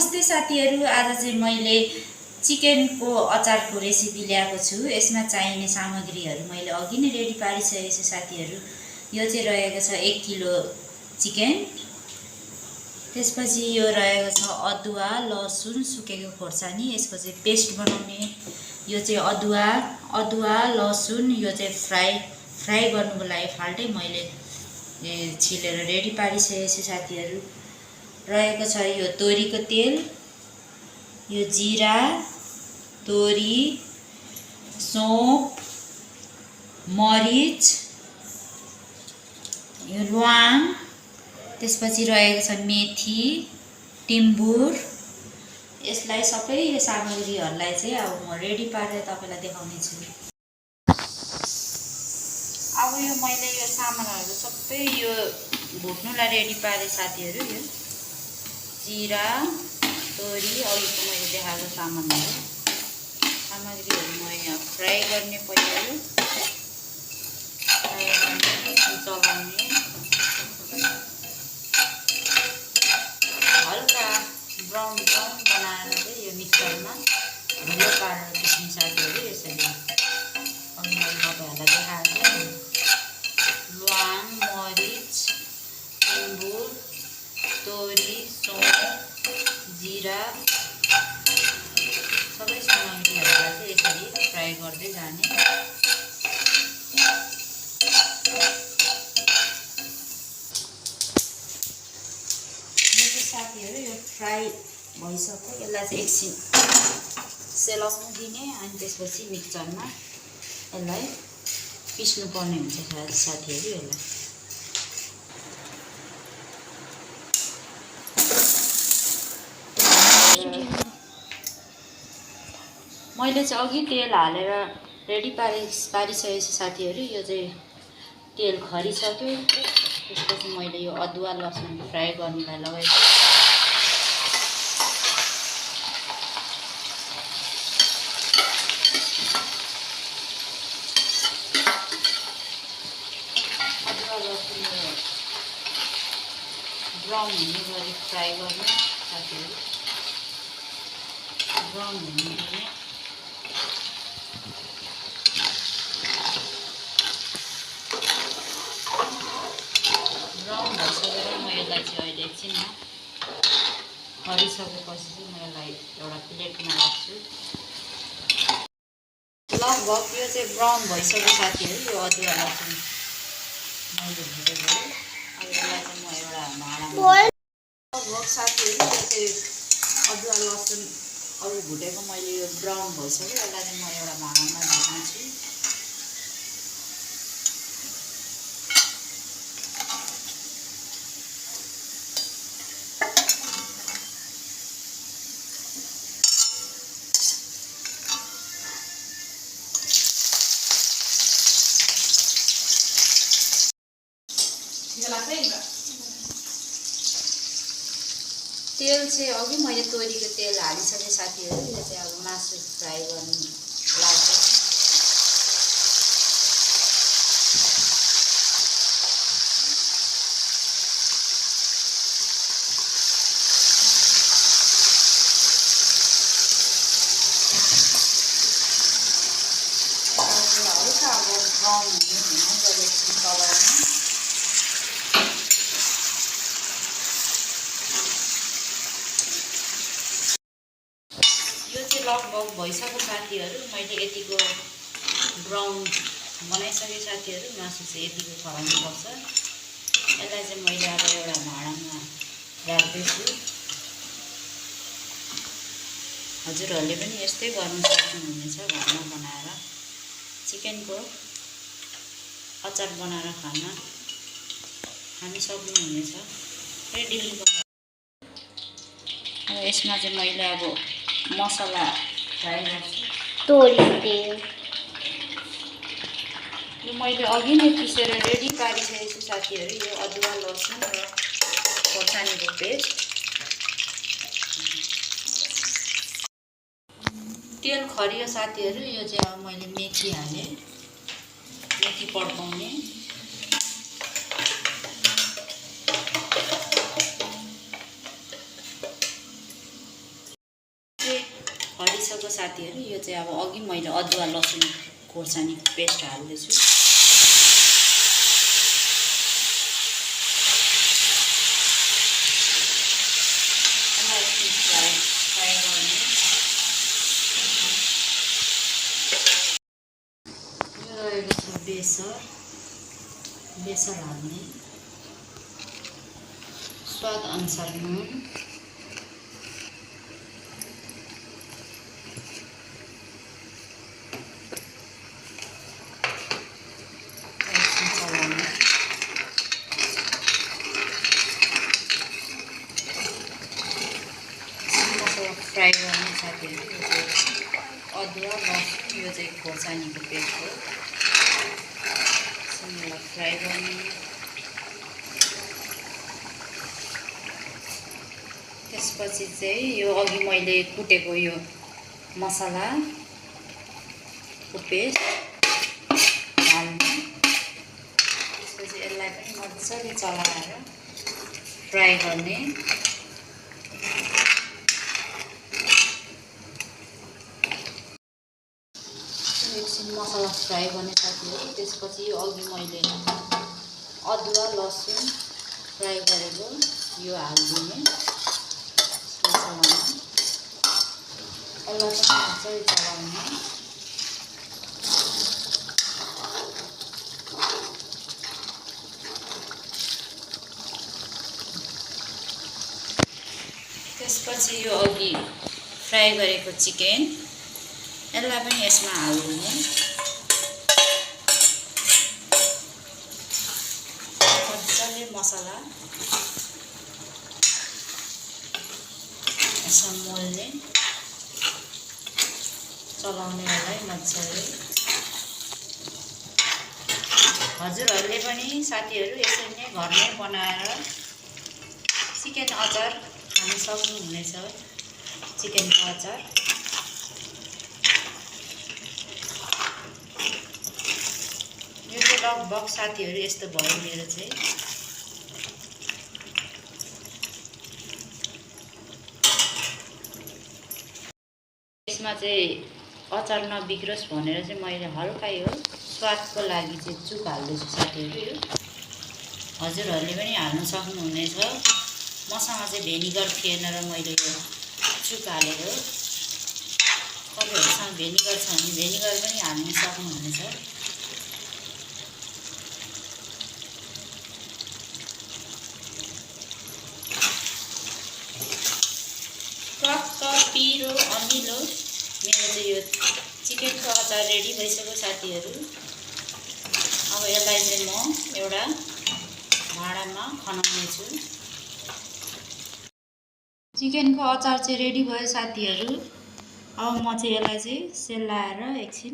नमस्ते साथीहरू, आज चाहिँ मैले चिकनको अचारको रेसिपी ल्याएको छु। यसमा चाहिने सामग्रीहरू मैले अघि नै रेडी पारिसकेको छु साथीहरू। यो चाहिँ रहेको छ 1 किलो चिकन। त्यसपछि यो रहेको छ अदुवा, लसुन, सुकेको खोर्सानी, यसको चाहिँ पेस्ट बनाउने। यो चाहिँ अदुवा, लसुन, यो चाहिँ फ्राई गर्नुको लागि फाल्टै मैले छिलेर रेडी पारिसकेको छु साथीहरू। रहेको छ यो तोरीको तेल, यो जिरा, तोरी, सौंफ, मरिच, यो ल्वाङ, त्यसपछि रहेको छ मेथी, टिम्बुर। यसलाई सबै यो सामग्रीहरूलाई चाहिँ अब म रेडी पारेर तपाईलाई देखाउने छु। अब यो मैले यो सामानहरू सबै यो भुट्नुलाई रेडी पारे साथीहरू। यो जिरा, तोरी, अघिको मैले देखाएको सामग्रीहरू म यहाँ फ्राई गर्ने पहिला चलाउने हल्का ब्राउन बनाएर चाहिँ यो मिक्सरमा ढिलो पारेर पिस्ने साथीहरू। यसरी अघि मैले तपाईँहरूलाई देखाएको ल्वाङ, मरिच, टिम्बुर, तोरी, सौंफ, जिरा सबै सामग्रीहरूलाई चाहिँ यसरी फ्राई गर्दै जाने। यो चाहिँ साथीहरू यो फ्राई भइसक्यो। यसलाई चाहिँ एकछिन सेलाउनु दिने अनि त्यसपछि मिक्सरमा यसलाई पिस्नु पर्ने हुन्छ साथीहरू। यसलाई मैले चाहिँ अघि तेल हालेर रेडी पारिसकेको छु साथीहरू। यो चाहिँ तेल खरिसक्यो। त्यसपछि मैले यो अदुवा लसुन फ्राई गर्नलाई लगाएको अदुवा लसुन ब्राउन हुने गरी फ्राई गर्ने साथीहरू। ब्राउन हुने गरी ब्राउन भइसकेर म यसलाई चाहिँ अहिले एकछिनमा खरिसकेपछि चाहिँ म यसलाई एउटा प्लेटमा राख्छु। लगभग यो चाहिँ ब्राउन भइसक्यो साथीहरू। यो अदुवा लसुन मैले भुटेको हो। अब यसलाई चाहिँ म एउटा भाँडामा लगभग साथीहरू यो चाहिँ अदुवा लसुन अरू भुटेको मैले यो ब्राउन भइसक्यो। यसलाई चाहिँ म एउटा भाँडामा ढाक्छु। तेल चाहिँ अघि मैले तोरीको तेल हालिसकेँ साथीहरू। यो चाहिँ अब मासु फ्राई गर्नु लाग्छ। हल्का अब ब्राउन हुने गरी एकछिन चलाउनु। लगभग भइसक्यो साथीहरू। मैले यतिको ब्राउन बनाइसकेँ साथीहरू। मासु चाहिँ यतिको चलाउनुपर्छ। यसलाई चाहिँ मैले अब एउटा भाँडामा राख्दैछु। हजुरहरूले पनि यस्तै गर्नु सक्नुहुनेछ। घरमा बनाएर चिकनको अचार बनाएर खान सक्नुहुनेछ। रेडी यसमा चाहिँ मैले अब मसला फ्राई गर्छु। तोरी तेल यो मैले अघि नै पिसेर रेडी पारिसकेको छु साथीहरू। यो अदुवा लसुन र खोर्सानीको पेस्ट। तेल खरियो साथीहरू। यो चाहिँ अब मैले मेथी हालेँ। मेथी पड्काउने। खरिसक्यो साथीहरू। यो चाहिँ अब अघि मैले अदुवा लसुन खोर्सानीको पेस्ट हाल्दैछु। फ्राई गर्ने। यो रहेको छ बेसर हाल्ने, स्वाद अनुसार नुन, फ्राई गर्ने साथीहरू। यो चाहिँ अदुवा लसुन, यो चाहिँ खोर्सानीको पेस्ट हो। यसलाई फ्राई गर्ने। त्यसपछि चाहिँ यो अघि मैले कुटेको यो मसलाको पेस्ट हाल्ने। त्यसपछि यसलाई पनि मजाले चलाएर फ्राई गर्ने। एकछिन मसला फ्राई गर्ने साथीहरू। त्यसपछि यो अघि मैले अदुवा लसुन फ्राई गरेको यो हालिदिने मसलामा। यसलाई पनि मजाले चलाउने। त्यसपछि यो अघि फ्राई गरेको चिकन यसलाई पनि यसमा हालिदिने। मजाले मसला यसमा मोल्ने, चलाउने यसलाई मजाले। हजुरहरूले पनि साथीहरू यसरी नै घरमै बनाएर चिकन अचार खान सक्नुहुनेछ। चिकनको अचार यो चाहिँ लगभग साथीहरू यस्तो भयो मेरो चाहिँ। यसमा चाहिँ अचार नबिग्रोस् भनेर चाहिँ मैले हल्का यो स्वादको लागि चाहिँ चुक हाल्दैछु साथीहरू। यो हजुरहरूले पनि हाल्न सक्नुहुनेछ। मसँग चाहिँ भेनिगर थिएन र मैले यो चुक हालेको। तपाईँहरूसँग भेनिगर छ भने भेनिगर पनि हाल्न सक्नुहुनेछ। टक्क पिरो अमिलो मेरो चाहिँ यो चिकनको अचार रेडी भइसक्यो साथीहरू। अब यसलाई चाहिँ म एउटा भाँडामा खनाउने छु। चिकनको अचार चाहिँ रेडी भयो साथीहरू। अब म चाहिँ यसलाई चाहिँ सेलाएर एकछिन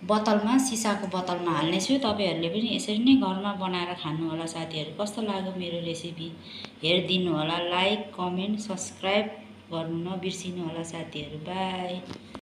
बोतलमा, सिसाको बोतलमा हाल्नेछु। तपाईँहरूले पनि यसरी नै घरमा बनाएर खानुहोला साथीहरू। कस्तो लाग्यो मेरो रेसिपी हेरिदिनु होला। लाइक, कमेन्ट, सब्सक्राइब गर्नु नबिर्सिनु होला साथीहरू। बाई।